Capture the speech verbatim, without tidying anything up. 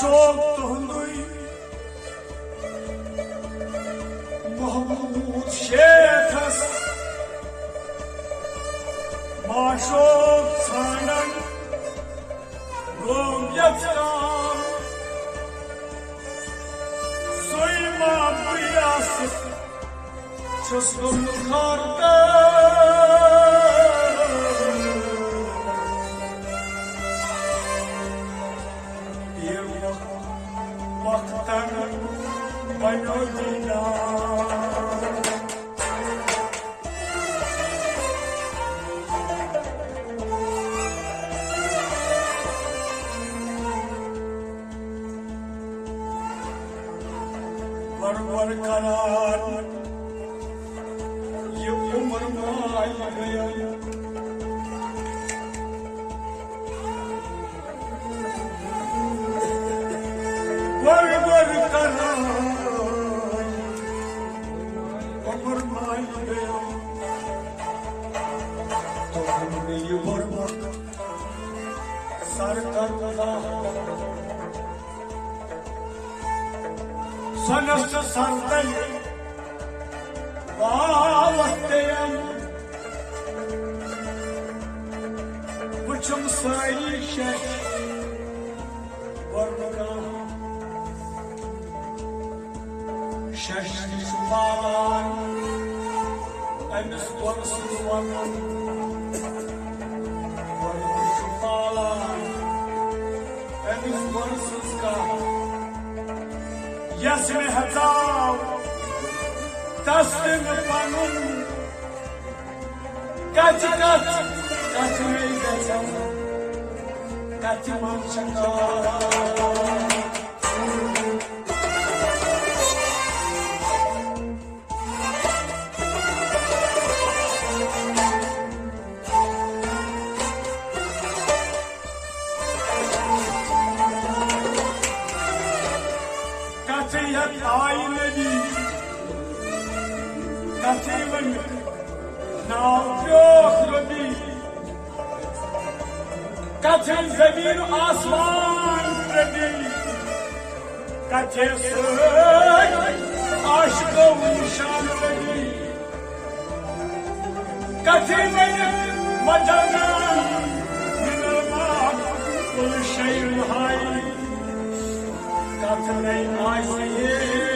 شوق تُہُنٛدُے محمود شیخس، معشوق ژھانڈن گوٚو یژھان، سُے ما بہٕ آسہٕ، چھُس گوٚمُت خاردار۔ ییٚمہِ وقتن بنیو دیدار۔ گۄڈٕ گۄڈٕ کران یہِ عمر ماے گٔیَم۔ گۄڈٕ گۄڈٕ کران عمر ماے گٔیَم۔ تُہُنٛد یہِ حُرمت سرکردہ۔ سۄنس تہٕ سرتل واوس تیٚم۔ وٕچھِم سٲری شش ورنہٕ کانٛہہ۔ شش تہِ چھُ پالان أمِس کۄلہٕ سُنٛد وَنُن۔ کۄلہٕ تہِ چھُ پالان أمِس کۄلہٕ سٕنٛز کَتھ۔ یَس مےٚ ہٮ۪ژاو تَس تہِ نہٕ پَنُن۔ کَتھِ کَتھِ، کَتھِ مےٚ گژھن، کَتھِ منٛز چھےٚ کار۔ کتھٕے ہیتھ آیہِ نبی، کتھٕے ؤنِتھ ناو پیوس ربی۔ کتھٕے زمین آسمان ربی، کتھے سۭتۍ عاشقو نشان ربی۔ کتھے ؤنِتھ وجہ جان من الماء کل شیء حی۔ کتھ نَے آسہِ ہے